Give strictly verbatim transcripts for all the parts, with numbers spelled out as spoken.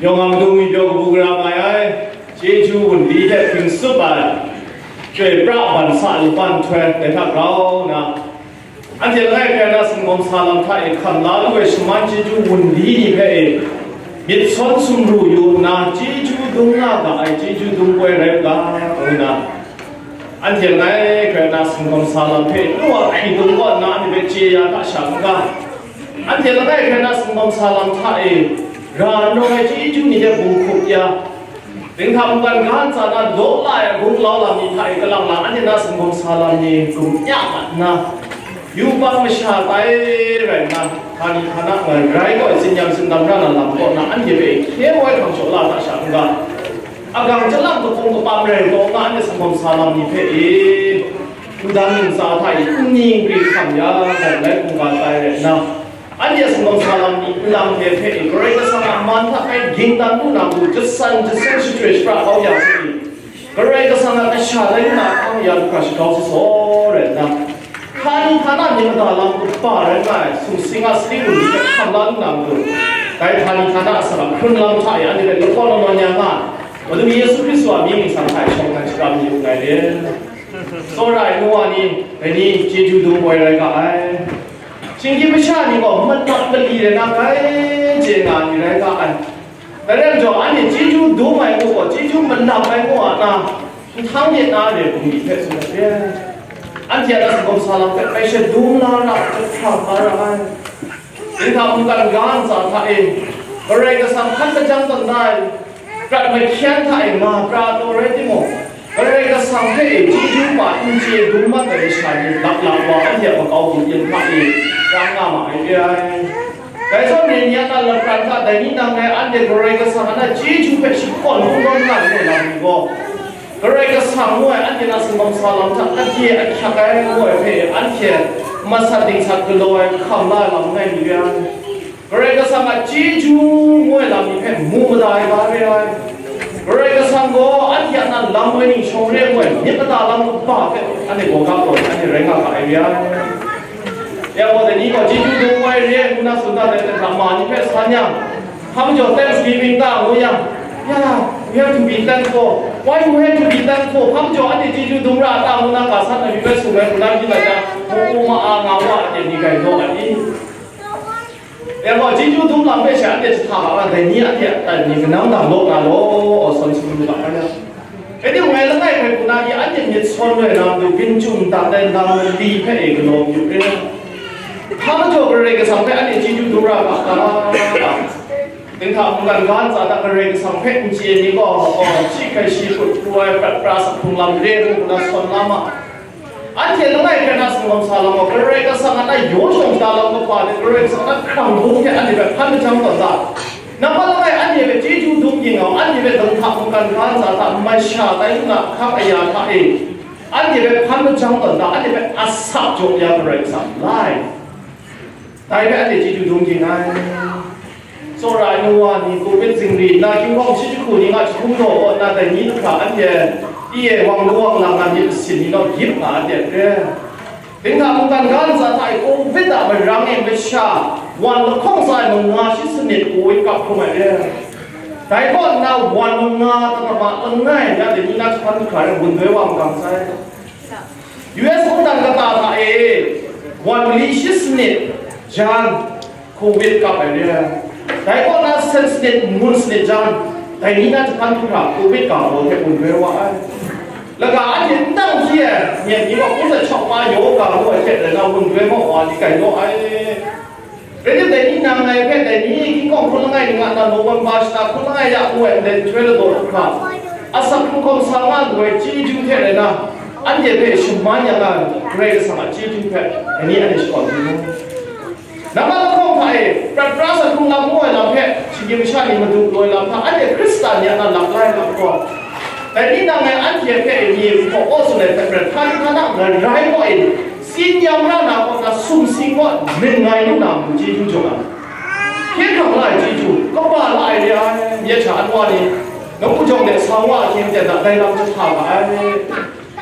Yawng a matu ngwi pyaw kabu gara mai ai, chyeju wunli hte hpring tsup ai, chyoi pra ban sa laban nhtoi dai hta grau nna, anhte langai hkrai na singkawm sa lam hta e hkam la lu ai shaman chyeju wunli ni hpe e myit sawn sumru yu nna, chyeju dum nga ga ai chyeju dum poi rai u ga, ngu nna, anhte langai hkrai na singkawm sa lam hpe nu a hkri dum kaw nna anhte hpe chye ya hta sha n ga. Anhte langai hkrai na singkawm sa lam hta e ra n rawng ai chyeju ni hte bung hkup ya, dinghta mungkan ga ntsa na law la ai agung lau lam ni hta e kalang lang anhte na singkawm sa lam ni gum ya mat nna, yubak masha tai rai nna, htani htana ngarai gaw tsin-yam tsindam ra na lam kaw na anhte hpe hkye woi hkrang shaw la hta sha n ga. Agang chyalam kahpung kapam rai taw nga anhte singkawm sa lam ni hpe e, ndang ntsa hta e nni nkri hkam ya, dai lai hkungga tai rai nna, anhte singkawm sa lam ni nlang hte hpe e, Karai Kasang a man hta bai ging dan lu na hku, jasan jasen shachyoi shapra kau ya hku, Karai Kasang a kasha tai lu na ahkang ya lu hkra shagau sa saw rai nna, htani htana myit mada lam kaba rai nga ai sumsing a saling lu ni hpe hkam la lu na matu, dai htani htana asak a hkrun lam hta e anhte hpe lakawn lanawn ya nga ai, Madu Yesu Hkristu a mying ningsang hta e shawng nnan shakram yu nngai le. Tsawra ai nu wa ni, dai ni chyeju dum ai rai ga ai. Shinggyim masha ni gaw manap mali rai na grai chye nga ai ni rai ga ai. Dai rai majaw, anhte chyeju dum ai ngu gaw, chyeju manap ai ngu a na, nhtang myit na re bungli hpe tsun ai re. Anhte a na singkawm sa lam hpe bai shadum la ra, jahprang la ra ai. Dinghta mungkan ga ntsa hta e, Karai Kasang hkan majang tawn da ai, prat mahkyan hta e nga pra taw rai timung, Karai Kasang hpe e chyeju pa n chye dum mat ai masha ni laplap wa anhte a makau bungyin hta e, rang nga ma ai re ai. Dai zawn re ni a na lapran hta dai ni nang e anhte Karai Kasang a na chyeju hpe shakawn kungdawn nga ai lam ni gaw, Karai Kasang ngu ai anhte na singkawm sa lam hta gade ahkyak ai ngu ai hpe anhte masat dingsat galaw ai hkam la ai lam langai mi re ai. Karai Kasang a chyeju ngu ai lam ni hpe mu mada ai ga re ai. Karai Kasang gaw anhte a na lam woi ning shawng re ngu ai myit mada lam kaba hpe anhte gaw ga taw ai, anhte rai nga ga ai re ai. Ya gaw, dai ni gaw chyeju dum ai re ai ngu na tsun dat ai hte hkra ma ni hpe san yang, hpa majaw Thanksgiving ta ngu yang, ya, we have to be thankful. Why we have to be thankful? Hpa majaw anhte chyeju dum ra a ta ngu na ga san ai mi hpe tsun ai hku na myit lai jang, mu u ma a nga wa ai ni gai law ai ni? Ya gaw, chyeju dum lam hpe sha anhte jahta ga nga, dai ni anhte a aten ni kanang dang law na law, aw, sawn sumru ga ai. Rai timung, ngai langai hkrai hku na i anhte myit sawn loi na matu, ginchum dat ai nang mali hpe e galaw yu re. Hpa majaw Karai Kasang hpe anhte chyeju dum ra ga ta? Dinghta mungkan ga ntsa hta Karai Kasang hpe n chye ni gaw, aw, shi hkrai shi hput pru ai prat pra asak hkrung lam re ngu na sawn la ma. Anhte langai hkrai na singkawm sa lam gaw, Karai Kasang a na yaw shawng shada lam kaba hte Karai Kasang a na hkrang bung hte anhte hpe hkan majang tawn da. Nambat langai anhte hpe chyeju dum ging nga, anhte hpe dinghta mungkan ga ntsa hta masha tai lu na ahkang aya hta e, anhte hpe hkan majang tawn da, anhte hpe asak jaw ya Karai Kasang, life. Dai hpe anhte chyeju dum ging ai. Tsawra ai nu wa ni, Covid zingri nna, hkying hkawng shi jahku ni nga jahkrum taw kaw nna, dai ni hkra anhte pyi e wang lu wang lang na myit masin ni naw gyip nga ai hte re. Dinghta mungkan ga ntsa hta e Covid a marang e masha wan lahkawng tsa ai manga shi sanit Covid kap hkrum ai re. Dai kaw nna wan manga tamama langai ya dai ni na jahpan hkra rai wun doi wa makam sai. U S mungdan kata hta e wan mali shi sanit jan Covid kap ai re ai. Dai kaw na sen sanit, ngun sanit jan, dai ni na jahpan hkra Covid ga baw hte wun doi wa ai. Laga anhte n dang hkyi ai myit ni gaw, kungzat chawk pa yaw ga ngu ai hte rai na, wun doi mau wa ni gai law ai. Rai tim, dai ni nang ngai hpe, dai ni hkying hkawng hkun langai ni nga na, November shata hkun langai ya ngu ai ndai nhtoi ladaw hkra, asak hkrung hkawm sa nga lu ai chyeju hte rai na, anhte hpe shaman ya nga ai Karai Kasang a chyeju hpe, dai ni anhte shakawn hkrum mu. Nambat lahkawng hta e, prat pra asak hkrung lam ngu ai lam hpe, shinggyim masha ni madu galaw ai lam hta, anhte Hkristan ni a na lap la ai lam gaw, dai ni nang ngai anhte hpe ni hpaw kaw tsun ai hpe maren, hkan hkan a ngarai kaw e, tsin-yam ra na kaw na sumsing kaw ninggai lu na matu chyeju jaw ai. Hkye hkrang la ai chyeju, kaba la ai re ai, myit hta anwa ni, nawku jawng de sa wa ahkying ten na dai lam jahta ga ai.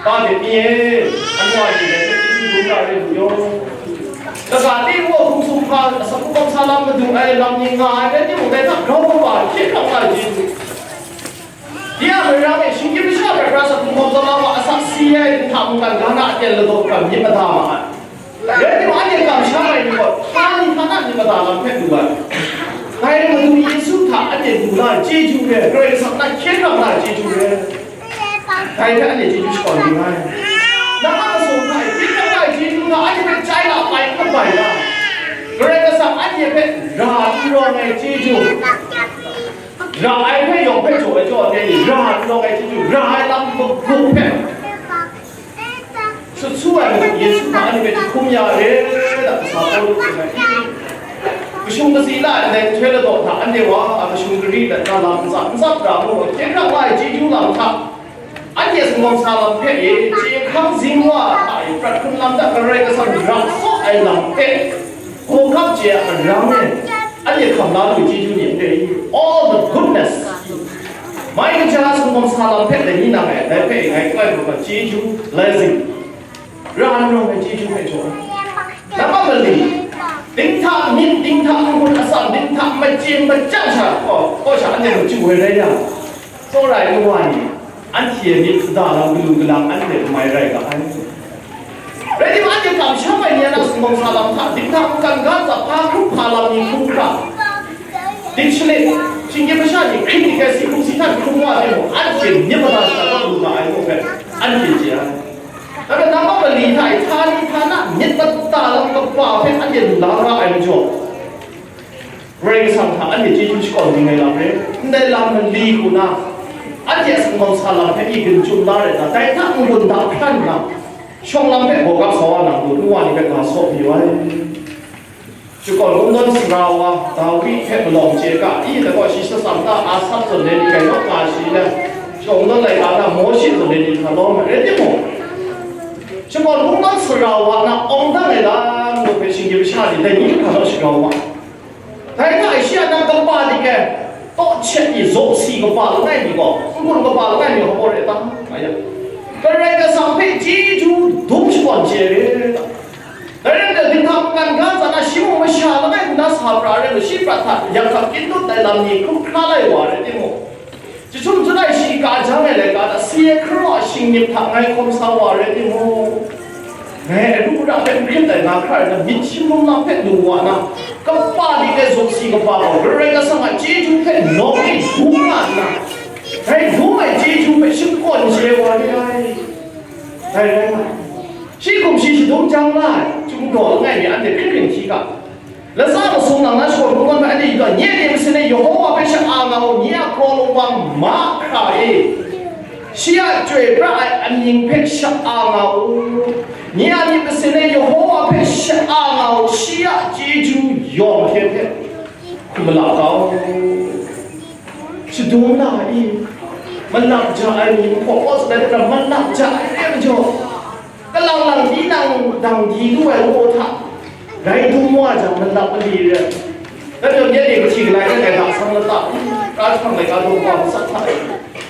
Pa de ni e, anwa ni dai hpe chyeju dum ra re lu yaw. Lagaw ni gaw hkum sumhpa asak hkrung hkawm sa lam Madu ai lam ni nga ai rai timung, dai hta grau kaba hkye hkrang nga ai chyeju. Ya, Karai Kasang e shinggyim masha hpe hkra sa hkungga tsawra wa asak si ai dinghta mungkan ga na aten ladaw hkra myit mada ma ai. Rai timung, anhte kamsham ai ni gaw, htani htana myit mada lam hpe lu ai. Dai Madu Yesu hta anhte lu na ai chyeju re, Karai Kasang na hkye hkrang na ai chyeju re. Dai hpe anhte chyeju shakawn ning ai. Nang a masum hta e, hkye hkrang na ai chyeju hta anhte hpe chyai la bai n bai na, Karai Kasang anhte hpe ra n rawng ai chyeju, ra ai hpe yawng hpe jaw ai jaw ai ni, ra n rawng ai chyeju, ra ai lam magup hpe sut su ai Madu Yesu hta anhte hpe jahkum ya re, da kasa Pawlu hte rai. Kashung kasi la ai ndai nhtoi ladaw hta anhte wa a kashung gari let na lam n tsap, n tsap ra mu, hkye hkrang wa ai chyeju lam hta, anhte sumsing sa lam hpe e, chye hkrang zing wa hta e, prat hkrun lam hta Karai Kasang ra tsaw ai lam hpe, hkawhkam chye a marang e, anhte hkam la lu chyeju ni n re i? All the goodness. Mai kaja sumsing sa lam hpe dai ni nang e, dai hpe e ngai kawai hkrup ai chyeju, blessing, ra n rawng ai chyeju hpe jaw ai. Nang a mali, dinghta myit, dinghta n-gun atsam, dinghta machyin machyang sha, oh, kaw sha anhte machyu ai rai yang, tsawra ai kawa ni, anhte myit sada lam galu galang anhte n mai rai ga ai. Rai timung, anhte kamsham ai ni a na sumsing sa lam hta, dinghta mungkan ga ntsa hpa hkrup hpa lam ni hkrum hkra, dingshalik, shinggyim masha ni hkrit dik ai si hkum si htan hkrum wa ai mung, anhte myit mada shada kau lu nga ai mung hpe, anhte chye ai. Dai hpe nang a mali hta e htani htana myit mada lam kaba hpe anhte lu la nga ai majaw, Karai Kasang hta anhte chyeju shakawn ning ai lam re, ndai lam mali hku na, anhte a sumsing sa lam hpe i gun chyum la rai nna, dai hta n-gun da hkran nna, shawng lam hpe gawgap sa wa nang lu, nu wa ni hpe ga saw mayu ai. Shakawn Kungdawn sara wa Dawi hpe malawng chye ga, i, dai gaw shi shasam ta Asap zawn ai ni gai rawt ga shi le, Shakawn Kungdawn laika na Mawshe zawn ai ni hta lawm ai rai timung, Shakawn Kungdawn sara wa na awng dang ai lam nu hpe shinggyim masha ni dai ni hkra naw shagrau wa. Dai hta e shi a na kaba dik ai, tawhchet ni, zawsi kaba langai mi gaw, n-gun kaba langai mi hkawm re ta? Nga yang, Karai Kasang hpe chyeju dum shakawn chye re ta? Dai rai nna, dinghta mungkan ga ntsa na shi mung masha langai nna sa pra rai lu, shi prat hta yak hkap kyin dut ai lam ni hkrup hkra lai wa rai timung, jahtum jan ai shi ka jang ai laika hta, si ai hkaraw a shingnip hta ngai hkawm sa wa rai timung, ngai aru ara hpe n hkrit ai nga hkra rai nna, myit shinglum lam hpe lu wa na, kaba dik ai zawsi kaba gaw Karai Kasang a chyeju hpe nawng e dum nga nna, dai dum ai chyeju hpe shakawn chye wa re ai. Dai rai nga ai. Shi hkum shi shadum jang la ai, chyum daw langai mi anhte hkrit hkrit hti ga. Latsa masum nang na shakawn kungdawn hpe anhte yu ga, nye a myit masin e Yehova hpe sha-a nga u, nye a kraw lawang mahkra e, shi a chyoi pra ai amying hpe sha-a nga u, nye a myit masin e Yehova hpe sha-a nga u, shi a chyeju yawng hkyen hpe hkum malap kau. Shadum la i, malap ja ai ni, nhpaw kaw tsun ai hte maren malap ja ai re ai majaw, kalang lang tinang dang di lu ai ngu hta, rai dum wa jang, malap mali re ai. Dai majaw, nye e kahti galai rai ai, dang sang lata, ka jahpang laika daw wa matsat hta,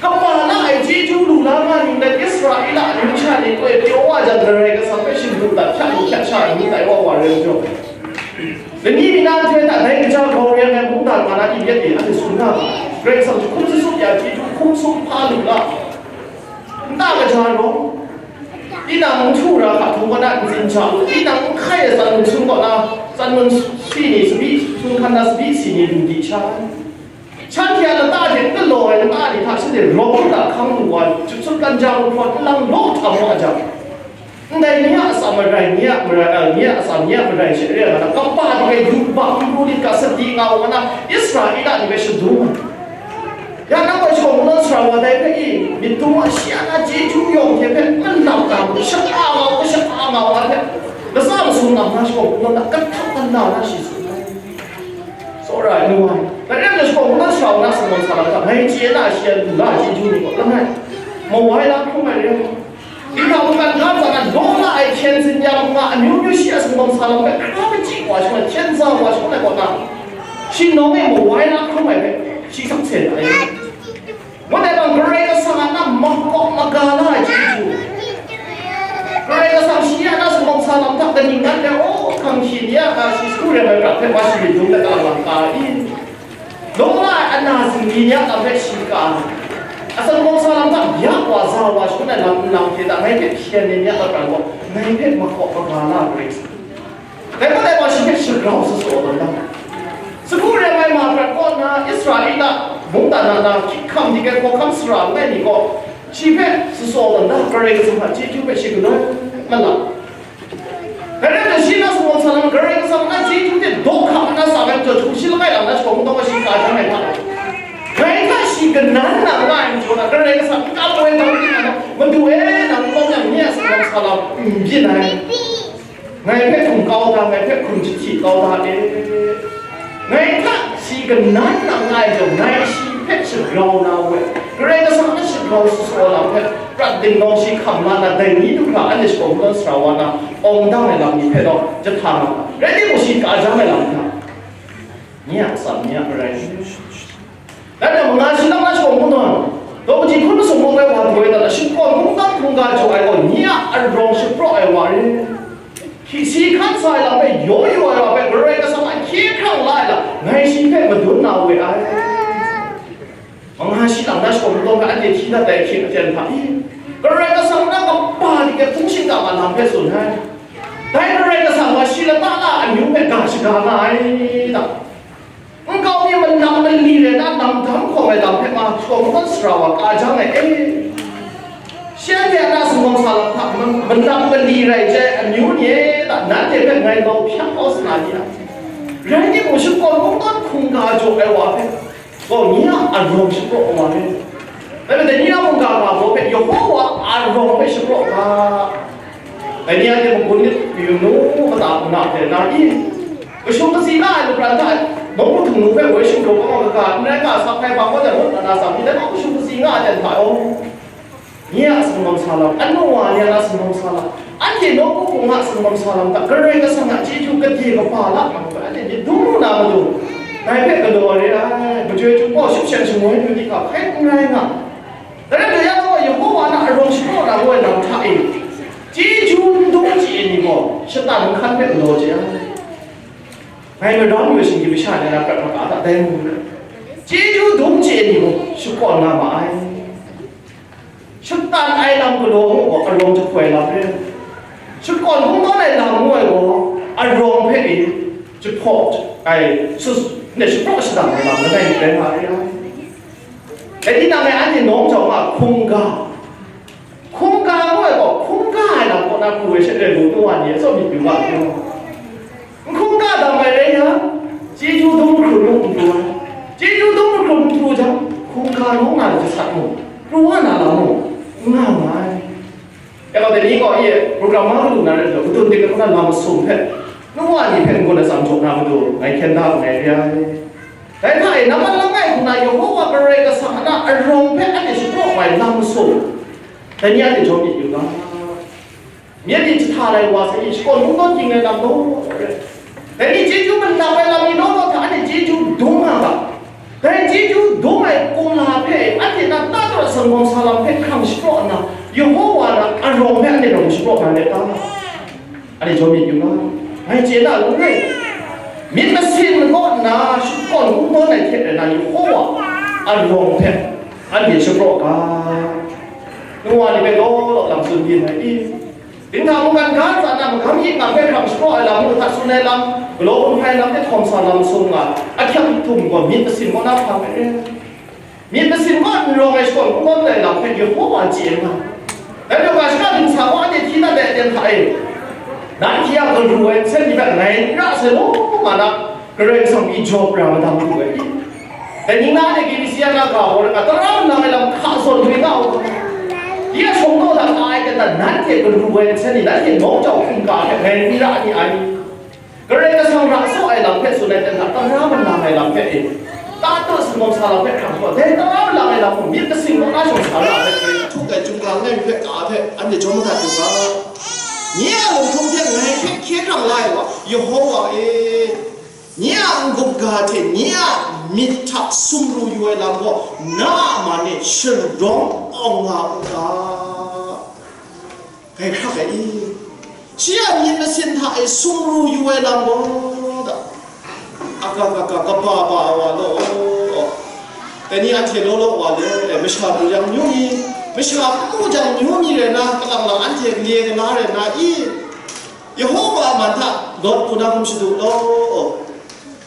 kaba la ai chyeju lu la nga ninglen Israela amyu sha ni gaw pyaw wa jang, Karai Kasang hpe shingkung dat hpya lu hpya sha ai ni tai wa wa re ai majaw, lani mi na nhtoi hta dai kaja grau re ai mungdan Kanaan myit e anhte tsun nga ga, Karai Kasang jahkum sut sut ya chyeju hkum sum hpa lu la, nta kaja rawng, tinang n htu ra hka htung kaw na ntsin ja u, tinang n hkai ai tsan num sun kaw na, tsan num si ni, tsabyi sun hkan na tsabyi si ni lu di sha ai. Shanhte a lata hte n galaw ai lata ni hta shanhte rawng nta hkang lu wa, jut sut kan ja lu hprawn n lang law htam wa jang, ndai ni a atsam marai, ni a marai, eh, ni a atsam, ni a marai she re ai nga na, kaba dik ai yubak n pru lit ga sadi nga u nga na, Israela ni hpe shadum ai. Ya nang gaw shakawn kungdawn sara wa dai hpe i, myit dum wa shi a na chyeju yawng hte hpe malap ga, sha-a nga u, sha-a nga u, nga hpe, latsa masum nang na shakawn kungdawn na, kahtak na na shi tsun ai. Tsawra ai nu ai. Dai rai nna, shakawn kungdawn sara wa na sumsing sa lam hta, ngai chye na shi a lu la ai chyeju ni gaw langai, mawai la hkrum ai re ai. Dinghta mungkan ga ntsa na law la ai hkyen tsin ya mung nga, amyu myu shi a sumsing sa lam hpe hkra machyi wa shangun, hkyen za wa shangun ai kaw na, shi nawng e mawai la hkrum ai hpe, shi sakse na ai. Ngut ai bang, Karai Kasang a na makawp maga la ai chyeju, Karai Kasang shi a na sumsing Sa lam hta kaning nat le, o, hkang shi ni a, nga shi su rem ai prat hpe wa shi myit dum let a, lam ka i? Lung la ai ana zingri ni a lam hpe shi ka ai. Atsawm kawmsa lam hta bya wa, za wa, shangun ai lam nlang hte hta ngai hpe hpyen ai ni a lapran gaw, ngai hpe makawp maga la ai. Dai gaw dai wa shi hpe shagrau sa sa tawn da. Sagu rem ai ma prat kaw nna, Israela mungdan na na, hkyit hkam dik ai hkawhkam sara langai mi gaw, shi hpe sa sa tawn da, Karai Kasang a chyeju hpe shi galoi ma la. Dai rai nna, shi na sumawng sa lam, Karai Kasang a chyeju hte daw hkam na sa ai majaw, hkum shi langai lam na shawng kungdawn shi ka jang ai hta, ngai hta shi kanan na nga ai majaw na, Karai Kasang n kam ai dang ting na, Madu e, nang n lawm yang, nye a sumawng sa lam n byin ai. Ngai hpe hkum kau da, ngai hpe hkum jahti kau da e. Ngai hta shi kanan na nga ai jang, ngai shi hpe shagrau na we, Karai Kasang a shagrau sa sa lam hpe prat dingdawng shi hkam la na, dai ni du hkra anhte shakawn kungdawn sara wa na, awng dang ai lam ni hpe gaw jahta nga, rai timung, shi ka jang ai lam hta, nye a atsam, nye a marai. Dai na manga shi lang na shakawn kungdawn, daw kaji hkun masum mung ai wa du ai, dan a shakawn kungdawn hkungga jaw ai gaw, nye a arawng shapraw ai wa re. Hkying si hkan sa ai lam hpe yaw yaw ai wa hpe Karai Kasang a hkye hkrang la ai lam, ngai shi hpe madun na we ai. Manga shi lang na shakawn kungdawn hpe anhte hti dat ai hkying aten hta i, Karai Kasang na kaba dik ai hpung shingkang a lam hpe tsun ai. Dai Karai Kasang gaw shi lata na amyu hpe ga shaga nga ai ta? Nkau mi malak mali rai na, lam dam hkawm ai lam hpe ma shakawn kungdawn sara wa ka jang ai e. Shi anhte a na sumawng sa lam hta, ma-, malak mali rai jai amyu ni e ta, nanhte hpe ngai grau hpyak kau sa na ni a? Rai timung, shakawn kungdawn hkungga jaw ai wa hpe gaw, nye a arawng shapraw wa re. Dai majaw, nye a mungga ga baw hpe Yehova a arawng hpe shapraw ga. Dai ni a hte mung gun lit yu nu, kata hpung na hte na i? Kashung kasi nga ai lapran hta, nawku htung nu hpe woi shu daw kau kaga, n rai nga, sa hpai bang wa jang, ngut na na sa mi, dai gaw kashung kasi nga ai ten hta gaw, nye a sumawng sa lam, anu wa ni a na sumawng sa lam, anhte nawku hpung a sumawng sa lam hta, Karai Kasang a chyeju gade kaba la nga hpe, anhte myit dum lu na matu, ngai hpe galaw re ai, majoi chyum gaw shut shang shangun yu di hka hkai n rai nga. Dai rai nna, ya gaw Yehova na arawng shapraw na woi lam hta e, chyeju n dum chye ai ni gaw, Shatan nhkan hpe galaw chye ai. Ngai mara lu ai shinggyim masha ni a na prat maka hta dai mu ai. Chyeju dum chye ai ni gaw, shakawn nga ma ai. Shatan ai lam galaw ngu gaw, arawng jahpoi lam re. Shakawn kungdawn ai lam ngu ai gaw, arawng hpe e jahpaw ai, su, ne shapraw shadang ai lam langai mi rai nga re ai. Dai tinang e anhte nawng jau nga, hkungga. Hkungga ngu ai gaw, hkungga ai lam kaw na pru ai sha re, nu wa ni e tsawm myit yu nga ai. N hkungga dam ai rai yang, chyeju dum hkrum mung n pru ai. Chyeju dum hkrum n pru jang, hkungga nawng na jasat mung, pru wa na lam mung, n nga nga ai. Ya gaw, dai ni gaw, ye, program ma madu na rai, madun dik ai hpang na lam masum hpe, nu wa ni hpe n-gun atsam jaw na matu, ngai hkyen da nngai re ai. Dai hta e, namman langai hku na Yehova Karai Kasang a na arawng hpe anhte shapraw ai lam masum, dai ni anhte jaw myit yu ga. Myit ni jahta rai wa sai, shakawn kungdawn ging ai lam law law re. Dai ni chyeju malap ai lam ni law law hta, anhte chyeju dum nga ga. Dai chyeju dum ai kumla hpe anhte na ta taw sanggawn sa lam hpe hkrang shapraw nna, Yehova na arawng hpe anhte rau shapraw nga let ta? Anhte jaw myit yu nga, ngai chye na lung re. Myit masin kaw nna shakawn kungdawn ai hte rai na, Yehova arawng hpe anhte shapraw ga. Nu wa ni hpe law law lam tsun byin ai i? Dinghta mungkan ga ntsa na magam yit nga hpe hkrang shapraw ai lam, ngu hta tsun ai lam, galaw hpung hpai lam hte htawm sa lam sung nga, ahkyep htum gaw myit masin kaw na hpa hpe re. Myit masin kaw n rawng ai shakawn kungdawn ai lam hpe Yehova chye nga. Dai majaw ga shaka dingsa gaw anhte hti dat ai aten hta e, nanhte a garu ai nsen ni hpe ngai n ra sai law nga na, Karai Kasang pyi jaw pra madang lu ai. Dai ning na anhte K B C na ga gaw rai nga, tara malang ai lam hka zawn gwi nga u ga. Dai a shawng daw hta ka ai kata, nanhte garu ai nsen ni, nanhte nawng jau hkungga hpe ngai n ra ni ai. Karai Kasang ra saw ai lam hpe tsun ai ten hta, tara malang ai lam hpe e, ta taw singawm sa lam hpe hkrang shaw, dai tara malang ai lam mung myit masin kaw na shawng sa ra ai. Htuk ai chyum ga langai mi hpe ka hpe anhte jaw madat u ga. Nye a lunghkrum hte ngai hpe hkye hkrang la ai wa, Yehova e, nye a n-gup ga hte nye a myit hta sumru yu ai lam gaw, na a man e sharawng awng nga u ga. Ngai hkrak ai i? Shi a myit masin hta e sumru yu ai lam gaw, da, aga, aga, kaba ba wa law, dai ni anhte law law wa le, masha mu yang myu ni, masha mu jang myu ni rai na, kalang lang anhte le gala rai na i, Yehova a man hta lawt pru na hkum shadu law.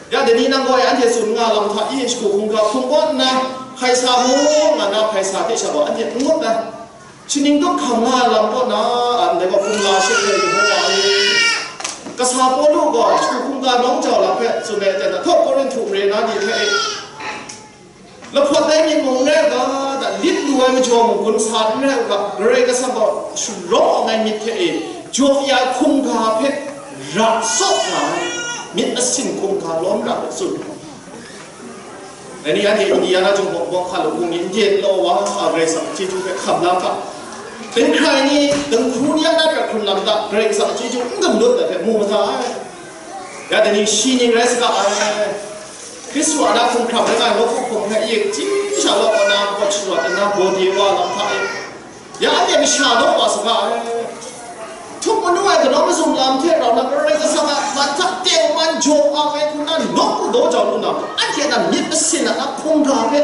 Ya, dai ni nang gaw anhte tsun nga lam hta i, shagu hkungga hpung kaw nna, hkai sa mu nga na, hkai sa hte sha gaw anhte n ngut ai. Shaning tup hkam nga ai lam kaw na, ndai gaw hpung la she ai Yehova e. Kasa Pawlu gaw shagu hkungga nawng jau lam hpe tsun ai, teng na htaw Korinhtu mare na ni hpe e, lahpawt ai myit mung n rai ga, da, lit lu ai majaw mung gun sa n rai u ga, Karai Kasang gaw sharawng ai myit hte e, jaw ya ai hkungga hpe ra tsaw nga ai, myit masin hkungga lawm ra ai tsun. Dai ni anhte Indiana Jones bawng bawng hka law, bungli n dyen law wa, a, Karai Kasang chyeju hpe hkam la ga. Dinghkrai ni, dinghku ni a na prat hkrun lam hta Karai Kasang chyeju n gam lut ai hpe mu masa ai. Ya, dai ni shi ning rai saga ai. Hkristu a na hkumhkrang rai nga ai nawku hpung hpe yik chyi sha law, kaw na, kawt sharawt nna, baw de wa lam hta e. Ya anhte masha naw wa saga ai. Htup manu ai kanaw mazum lam hte rau na Karai Kasang a man hta tengman jaw ang ai hku na nawku daw jau lu na, anhte a myit masin a na hkungga hpe,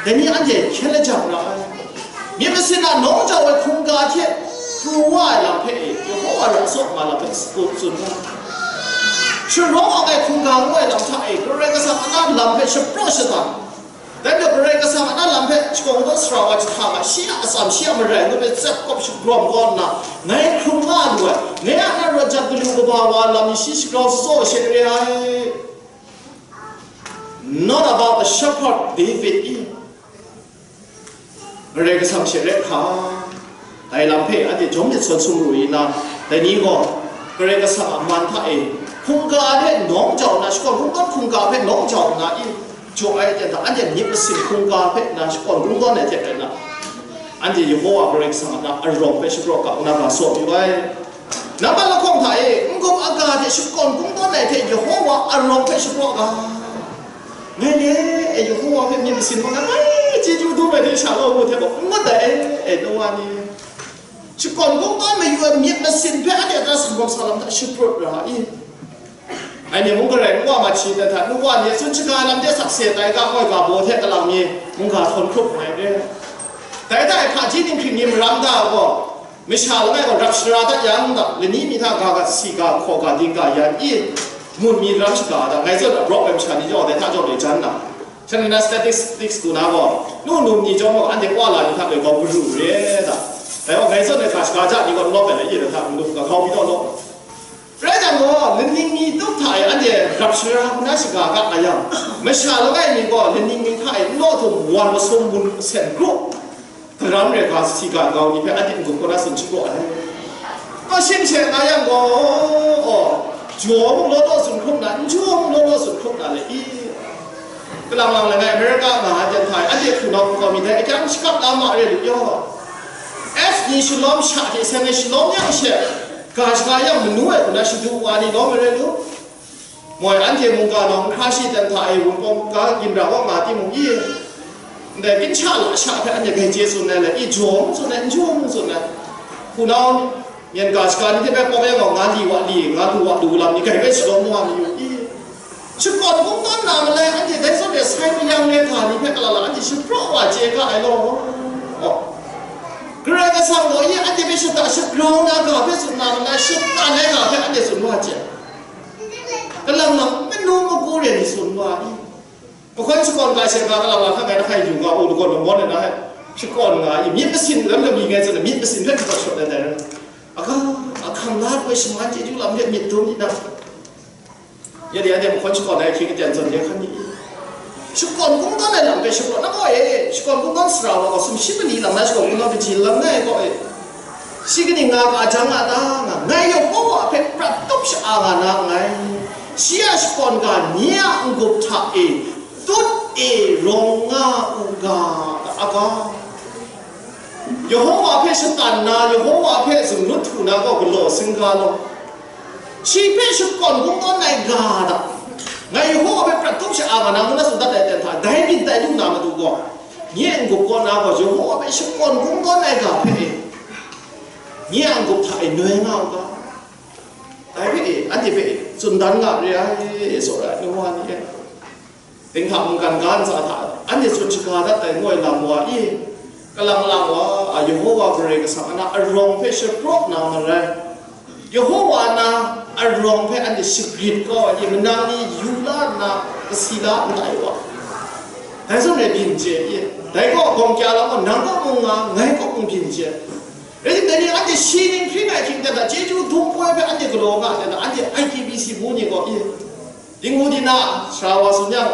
dai ni anhte hkyen lajang ra ai. Myit masin a nawng jau ai hkungga hte pru wa ai lam hpe e, Yehova ra tsaw nga lam hpe sagu tsun nga ai. Sharawng ang ai hkungga ngu ai lam hta e, Karai Kasang a na lam hpe shapraw shada. Dai majaw Karai Kasang a na lam hpe shakawn kau sara wa jahta nga, shi a atsam, shi a marai ngut ai tsep kawp shagrawm kau nna, ngai hkrum nga lu ai, ngai a na rawt jat galu kaba wa lam ni shi shagrau tsaw she re ai. Not about the shepherd, David i. Karai Kasang she re hka. Dai lam hpe anhte jawm myit sawn sumru yu nna, dai ni gaw Karai Kasang a man hta e hkungga hpe nawng jau nna, shakawn kungdawn hkungga hpe nawng jau nna i, jaw ai hte hta anhte myit masin hkungga hpe na shakawn kungdawn ai hte rai nna, anhte Yehova Karai Kasang a na arawng hpe shapraw ga nna ga saw yu ai. Nambat lahkawng hta e, n-gup aga hte shakawn kungdawn ai hte Yehova arawng hpe shapraw ga. Ngai le, e, Yehova hpe myit masin hkungga ngai chyeju dum ai hte sha law mu hte gaw n ngut ai, e, e, Noa ni. Shakawn kungdawn mayu ai myit masin hpe anhte a ta sanggawm sa lam hta shaprut ra i? Anhte mung garai n wa ma hti na hta, nu wa ni tsun shaga lam de sakse tai ga, ngoi ga baw hte kalang mi mungga htawn hkrup ai re. Dai hta e hpaji dinghpring ni maram da gaw, masha langai gaw rap shara dat yang da, lani mi hta ga ga si ga hkaw ga ding ga yan i, mun mi ram shaga da, ngai zawn abroad ai masha ni jaw dai hta jaw le jan na. Shanhte na statistics du na gaw, nu num ni chyawm gaw, anhte wa la ni hta gaw grau garu re da. Dai gaw, ngai zawn ai hkra shaga ja ni gaw, n lawm ai lai, i da hta, n du ga, grau mi taw law. Rai jang gaw, laning ni tup hta e anhte rap shara hku na shaga ga nga yang, masha langai mi gaw, laning ni hta e n law htum, wan masum mun sen kru. Daram rai ga, si ga grau ni hpe anhte n-gup kaw na tsun shapraw ai. Kaw shing she nga yang gaw, aw, jaw mung law law tsun hkrum na, n jaw mung law law tsun hkrum na le i? Kalang lang langai America nga ai jan hta e, anhte hpunau hpunau myit dai akyang shakap la ma re lu yaw. F ni shalawm sha hte seng ai shalawm yang she, ga shaga yang manu ai hku na shadu wa ni lawm ai rai lu. Moi anhte mungga nawng hkra shi ten hta e wunpawng ga ginra wa nga timung i, ndai ginsha lasha hpe anhte grai chye tsun ai le i, jaw mung tsun ai, n jaw mung tsun ai. Hpunau myen ga shaga ni hte bai pawng yang gaw, nga li wa li, nga lu wa lu lam ni grai bai shalawm wa mayu i? Shakawn kungdawn na malai, anhte dai zawn e sai mayang re ga ni hpe kalala anhte shapraw wa chye ga ai law. Aw. Karai Kasang gaw, ye anhte hpe shata shagrau na ga hpe tsun na malai, shatan ai ga hpe anhte tsun wa chye. Kalang lang manu magu re ni tsun wa i? Mahkawn shakawn ga she ga, kalang lang hka gai na hkai yu ga, u lagawn lamawn e na hkai, shakawn nga i, myit masin lam lami ngai tsun ai, myit masin hpe shakawn shawt ai dai rai. Aga, ahkang la hpe shaman chyeju lam hpe myit dum di na. Ya de, ya de, mahkawn shakawn ai hkying aten zawn de hkan ni? Shakawn kungdawn ai lam hpe shakawn na gaw e, shakawn kungdawn sara wa gaw, sumshi mali lam na shakawn kungdawn hpe ji lam na ai gaw e. Shi kaning nga ga jang nga ta nga, ngai Yehova hpe prat tup sha-a nga na nngai. Shi a shakawn ga ni a n-gup hta e, tut e rawng nga u ga, a ga. Yehova hpe shatan na, Yehova hpe zungnut htu na gaw galaw singga law. Shi hpe shakawn kungdawn ai ga da. Ngai Yehova hpe prat tup sha-a nga na ngu na tsun dat ai ten hta, dai myit tai lu na matu gaw, nye n-gup kaw na gaw Yehova hpe shakawn kungdawn ai ga hpe e, nye a n-gup hta e noi nga u ga. anhte hpe tsun dan nga re ai, tsawra ai nu wa ni e. Dinghta mungkan ga ntsa hta anhte tsun shaga dat ai ngoi lam wa i, kalang lang wa, a, Yehova Karai Kasang a na arawng hpe shapraw na marai. Yehova na arawng hpe anhte shagrit kau ai, manang ni yu la nna, kasi la n tai wa. Dai zawn rai byin chye, dai gaw gawng kya lam gaw, nang kaw mung nga, ngai kaw mung byin chye. Rai timung, dai ni anhte shi ning hpring ai hkying hte na, chyeju dum poi hpe anhte galaw nga hte na, anhte I T B C bu ni gaw, i, Dinghku di na, sara wa tsun yang,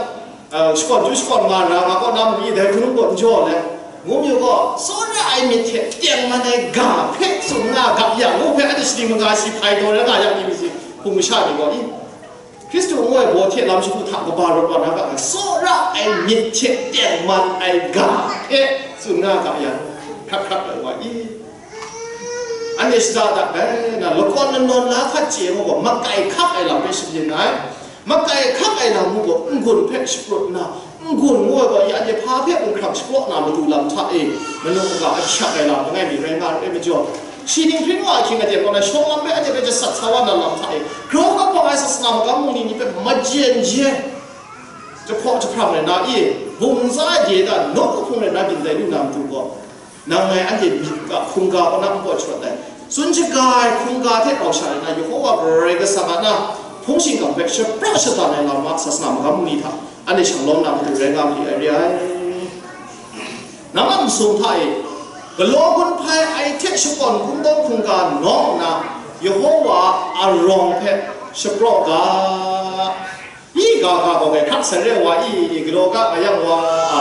eh, shakawn ju shakawn nga ra, nga kaw na mali dai hkrum gaw n jaw le, ngu mayu gaw, tsawra ai myit hte tengman ai ga hpe tsun nga ga yang, ngu hpe anhte shaning maga shi hpai taw rai nga yang, I B C hpung masha ni gaw, i, Hkristu ngu ai baw hte lam shagu hta kaba rawt wa na ga, tsawra ai myit hte tengman ai ga hpe tsun nga ga yang, hkrat hkrat ai wa i. Anhte shada dat ai, na lakawn lanawn la hkat chye ai gaw, makai hkak ai lam hpe shabyin ai. Makai hkak ai lam mung gaw, n-gun hpe shaprut nna, n-gun ngu ai gaw, ya hte hpa hpe hkrang shapraw na matu lam hta e, manu maga ahkyak ai lam langai mi rai nga ai majaw, shi ning hpring wa ahkying aten kaw na shawng lam hpe anhte hpe jasat sa wa na lam hta e, grau kaba ai sasana magam mung ni ni hpe majen je, jahpaw jahprang rai na e, bungza de da, nawk kahpung rai na byin dai lu na matu gaw, nang ngai anhte myit ga hkungga kaw na n kawt sharawt ai. Tsun shaga ai hkungga hte rau sha ai na, Yehova Karai Kasang a na hpung shingkang hpe shapraw shadan ai lam a sasana magam ni hta anhte shanglawm na matu rai nga ma li ai re ai. Nang a masum hta e, galaw gun hpai ai hte shakawn kungdawn hkungga nawng nna, Yehova a arawng hpe shapraw ga. Myi ga ga gaw ngai hkrak san re wa i, i galaw ga nga yang wa, a,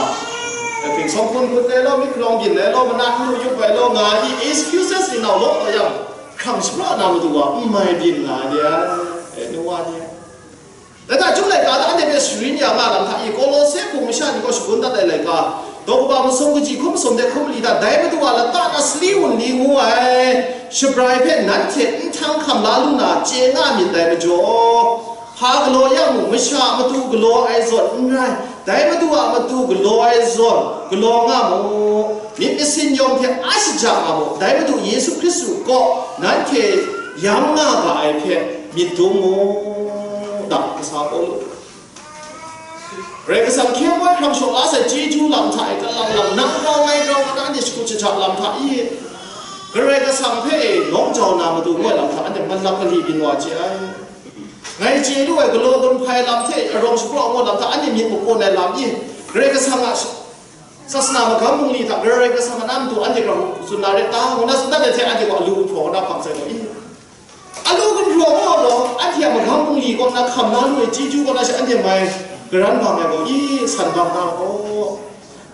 ahkying sawng hkun hkun le law, myi hkalawng byin le law, mana n lu yup ai law nga i, excuses ni nau law taw yang, hkrang shapraw na matu wa n mai byin nga ai de ai, e, nu wa ni. Dai hta chyum laika hta anhte hpe sharin ya nga lam hta i, Kolose hpung masha ni gaw shagun dat ai laika, daw kaba masum kaji hkum masum de hkum mali hta, dai matu a lata na sali wunli ngu ai shabrai hpe nanhte n htang hkam la lu na chye nga myit dai majaw, hpa galaw yang mung, masha a matu galaw ai zawn n rai, dai Madu a matu galaw ai zawn galaw nga mu, myit masin yawng hte a shaja nga mu, dai Madu Yesu Hkristu kaw nanhte yam nga ga ai hpe myit dum mu, da kasa Pawlu. Karai Kasang hkye moi hkrang shaw la sai chyeju lam hta e, kalang lang nang grau ngai grau, anhte shakut shaja lam hta i, Karai Kasang hpe e nawng jau na matu ngu ai lam hta anhte malak kali byin wa chye ai. Ngai chye lu ai galaw gun hpai lam hte arawng shapraw ngu lam hta anhte myit makun ai lam i, Karai Kasang a sasana magam bungli hta Karai Kasang a na matu anhte grau tsun na rai ta? Ngu na tsun dat ai hte anhte gaw alu gumhpraw na hpang sai gaw i, alu gumhpraw gaw gaw anhte a magam bungli kaw na hkam na lu ai chyeju kaw na she anhte mai garan bang ai gaw i, san bang na gaw.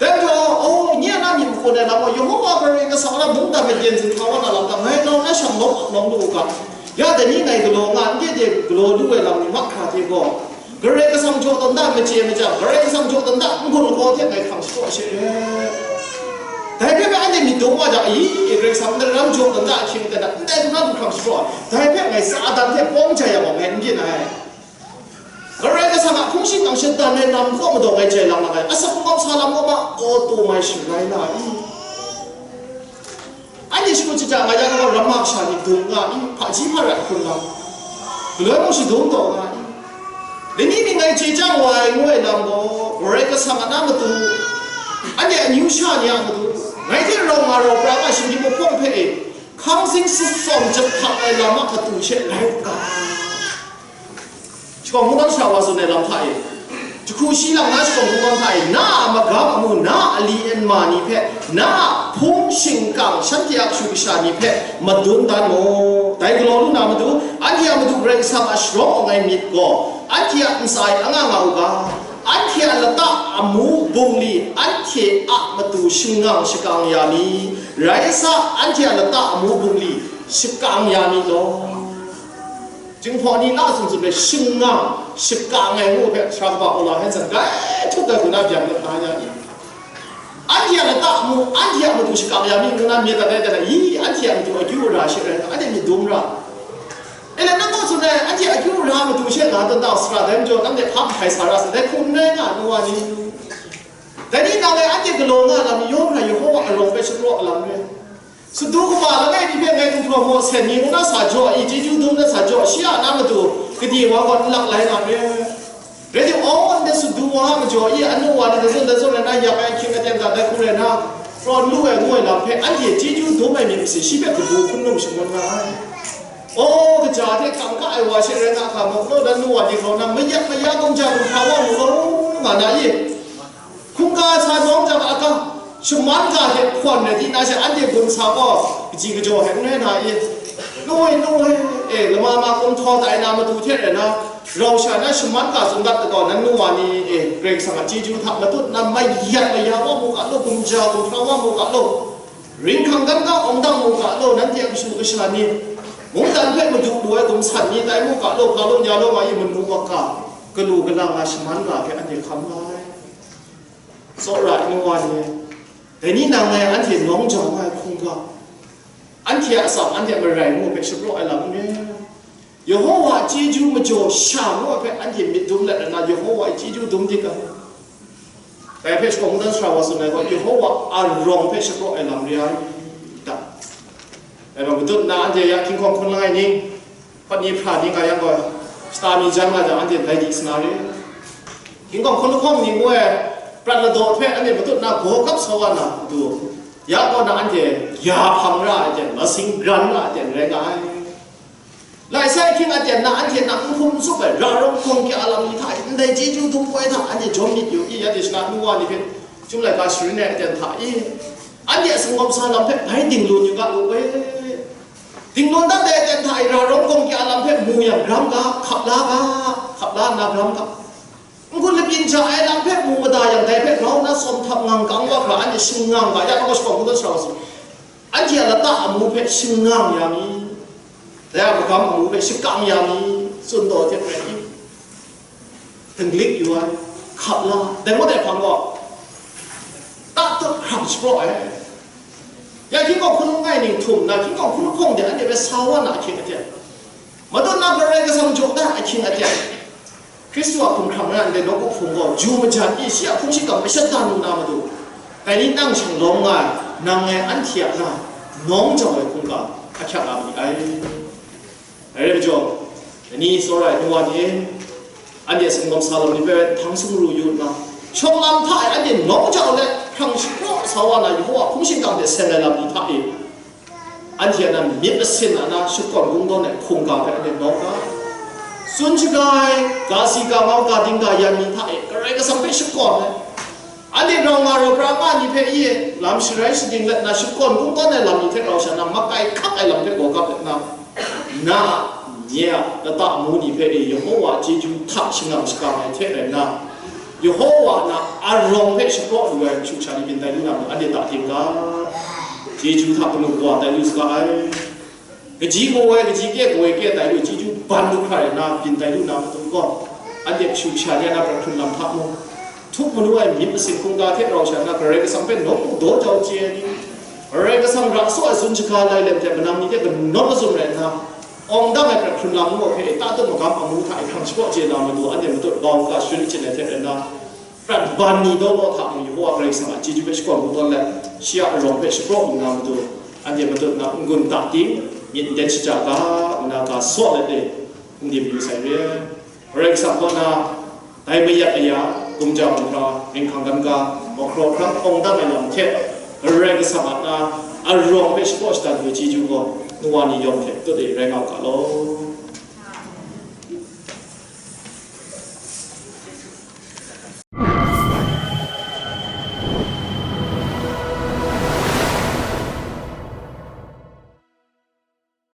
Dai majaw, o, nye a na myit makun ai lam gaw, Yehova Karai Kasang a na mungdan maden zinghtang wa na lam hta, ngai grau na shang lawm lawm lu u ga. Ya dai ni ngai galaw nga, n de de galaw lu ai lam ni mahkra hte gaw, Karai Kasang jaw tawn da machye machyang, Karai Kasang jaw tawn da n-gun lahkaw hte ngai hkrang shapraw she re. Dai hpe bai anhte myit dum wa jang, ayi, Karai Kasang ndaram jaw tawn da ahkying hte na, ndai hkrum na hkrang shapraw, dai hpe ngai Satan hte pawng jai yang gaw ngai n byin ai. Karai Kasang a hpung shingkang shadan ai lam kaw madaw ngai jai lang na ai, asak hkungkam sa lam kaw ma, aw taw mai sharai na i? Anhte shakut shaja nga yang gaw, ramma kasha ni dum nga i? Hpaji hparai hkun lam, galoi mung shadum taw nga i? Lani mi ngai chye chyang wa ai ngu ai lam gaw, Karai Kasang a na matu, anhte amyu sha ni a matu, ngai hte rau nga rau pra nga shinggyim mahpawng hpe e, hkang zing sitsawm jahpang ai lam a matu she rai u ga. Shakawn Hpungtang sha wa tsun ai lam hta e, jahku shi lang na Shakawn Hpungtang hta e, na a magam amu, na a ali nma ni hpe, na a hpung shingkang shanhte a kashu kasha ni hpe madun dan mu. Dai galaw lu na matu, anhte a matu Karai Kasang a sharawng awng ai myit gaw, anhte a ntsa e anga nga u ga, anhte a lata amu bungli anhte a matu shangang shakang ya mi, rai sa, anhte a lata amu bungli shakang ya mi law. Jinghpaw ni na tsun tsun hpe shangang shakang ai ngu hpe, Sara kaba Paula hkan san grai htup ai hku na byang dat na ya ni? Anhte a lata amu, anhte a matu shakang ya mi ngu na myit dat ai, dat ai, i, anhte a matu akyu ara she rai nga, anhte myit dum ra. E le, nang gaw tsun ai, anhte akyu ara matu she nga tawn ta, sara dai majaw, nanhte hpa hpai sa ra sa, dai hku n rai nga, nu wa ni? Dai ni nang e anhte galaw nga lam, yawng hkra Yehova arawng hpe shapraw lam re. Sadu kaba langai mi hpe ngai gumhpraw maw sen ni ngu na sa jaw i, chyeju dum na sa jaw, shi a na matu kade wa gaw n lak lai na re. Rai timung, anhte sadu wa a majaw i, anu wa ni lazun lazun rai na, yak ai ahkying aten ga dai hku rai na, prawn lu ai ngu ai lam hpe anhte chyeju dum ai myit masin shi hpe kabu hkun num shangun nga ai. Aw, kaja hte kangka ai wa she rai nga hkra mung, law dan nu wa ni hkraw na, mayat maya gumja gumhpraw wa mu law, nga na i? Hkungga sa nawng jang a ga, shaman ga hte hpawn rai di na she, anhte gun sa gaw, kaji kajaw hte n rai na i? Nu e, nu e, e, lama ma kumhtaw tai na matu hte rai na, rau sha na shaman ga tsun dat ai gaw, nan nu wa ni e, Karai Kasang a chyeju hta matut na mayat maya wa mu ga law, gumja gumhpraw wa mu ga law, ringhkang kan ga awng dang mu ga law, nanhte a kashu kasha ni, mungdan hpe madu lu ai gumsan ni tai mu ga law, ga law, nya law nga i, manu maka, galu galang a shaman ga hte anhte hkam la ai. Tsawra ai nu wa ni, dai ni nang ngai anhte nawng jau ai hkungga, anhte a atsam, anhte a marai ngu hpe shapraw ai lam n re. Yehowa a chyeju majaw sha ngu ai hpe anhte myit dum let nna, Yehowa a chyeju dum dik ai. Dai hpe shakawn kungdawn sara wa tsun ai gaw, Yehowa a rawng hpe shapraw ai lam re ai ta? Dai gaw, matut nna anhte ya hkying hkawng hkun langai ni, hpawt ni hpra ni nga yang gaw, shata mi jan nga jang, anhte dai di sa na re. Hkying hkawng hkun lahkawng ni ngu ai prat ladaw hpe anhte matut nna gaw kap sa wa na matu, ya kaw na anhte ya hpang ra ai ten, masing gran ra ai ten rai nga ai. Lai sai ahkying aten na anhte nang n hkum n tsup ai, ra rawng hkawng kya lam ni hta e, ndai chyeju dum poi hta anhte jawm myit yu i, ya de shana nu wa ni hpe chyum laika sharin ai aten hta e, anhte a singawm sa lam hpe bai dinglu yu ga lu e. Dinglu dat ai aten hta e, ra rawng hkawng kya lam hpe mu yang, gram ga, hkap la ga, hkap la nna gram ga. N-gun labyin ja ai lam hpe mu mada yang, dai hpe grau na tsawm htap ngang kang wa hkra, anhte shingngang ga ya, shakawn kungdawn sara wa tsun. Anhte a lata amu hpe shingngang ya mi, dai a magam amu hpe shakang ya mi, tsun taw hte pren i, dinglik yu ai, hkap la, dai maw dai hpang gaw, ta tut hkrang shapraw ai. Ya hkying hkawng hkun langai ni htum nna, hkying hkawng hkun lahkawng de anhte hpe sa wa na ahkying aten, matut na Karai Kasang jaw da ahkying aten, Hkristu a hkumhkrang rai nna nawku hpung gaw, ju majan i, shi a hpung shingkang mashat da lu na matu, dai ni nang shanglawm nga ai, nang ngai anhte a na nawng jau ai hkungga ahkyak nga ma ni ai. Dai rai majaw, dai ni tsawra ai nu wa ni e, anhte a singawm sa lam ni hpe htang sumru yu nna, shawng lam hta e anhte nawng jau let hkrang shapraw sa wa na, Yehowa hpung shingkang hte seng ai lam ni hta e, anhte a na myit masin a na shakawn kungdawn ai hkungga hpe anhte nawng ga, tsun shaga ai, ga si ga mau, ga ding ga yan ni hta e Karai Kasang hpe shakawn ai, anhte rau nga rau pra nga ni hpe i lam sharai shading let na shakawn kungdawn ai lam ni hte rau sha na, makai hkak ai lam hpe gaw gap let na, na a, nye a, lata amu ni hpe e Yehowa a chyeju hta shangang shakang ai hte rai nna, Yehowa na arawng hpe shapraw lu ai mashu sha ni byin tai lu na mung, anhte ta ting ga, chyeju hta kanu kawa tai lu saga ai. Kaji kaw ai, kaji kye kaw ai kye tai lu, chyeju ban lu hkra rai nna byin tai lu na matu gaw, anhte mashu sha ni a na prat hkrun lam hta mung, htup manu ai myit masin hkungga hte rau sha nna, Karai Kasang hpe nawku daw jau chye ai ni, Karai Kasang ra saw ai tsun shaga lai lem hte manang ni hte kanawn mazum rai nna, awng dang ai prat hkrun lam ngu hpe, ta tut magam amu hta e hkrang shapraw chye na matu, anhte matut bau ga sharin chyen ai hte rai nna, prat ban ni daw law hta mung, Yehowa Karai Kasang a chyeju hpe shakawn kungdawn let, shi a arawng hpe shapraw lu na matu, anhte matut na n-gun ta ting, myit n den shaja ga, nna ga saw let e, n dim yu sai re. Karai Kasang kaw na, dai mayat aya, gumja gumhkra, ringhkang kan ga, mahkraw hkrang awng dang ai lam hte, Karai Kasang a na, arawng hpe shapraw shadan ai chyeju gaw, nu wa ni yawng hte tut e rai nga u ga law.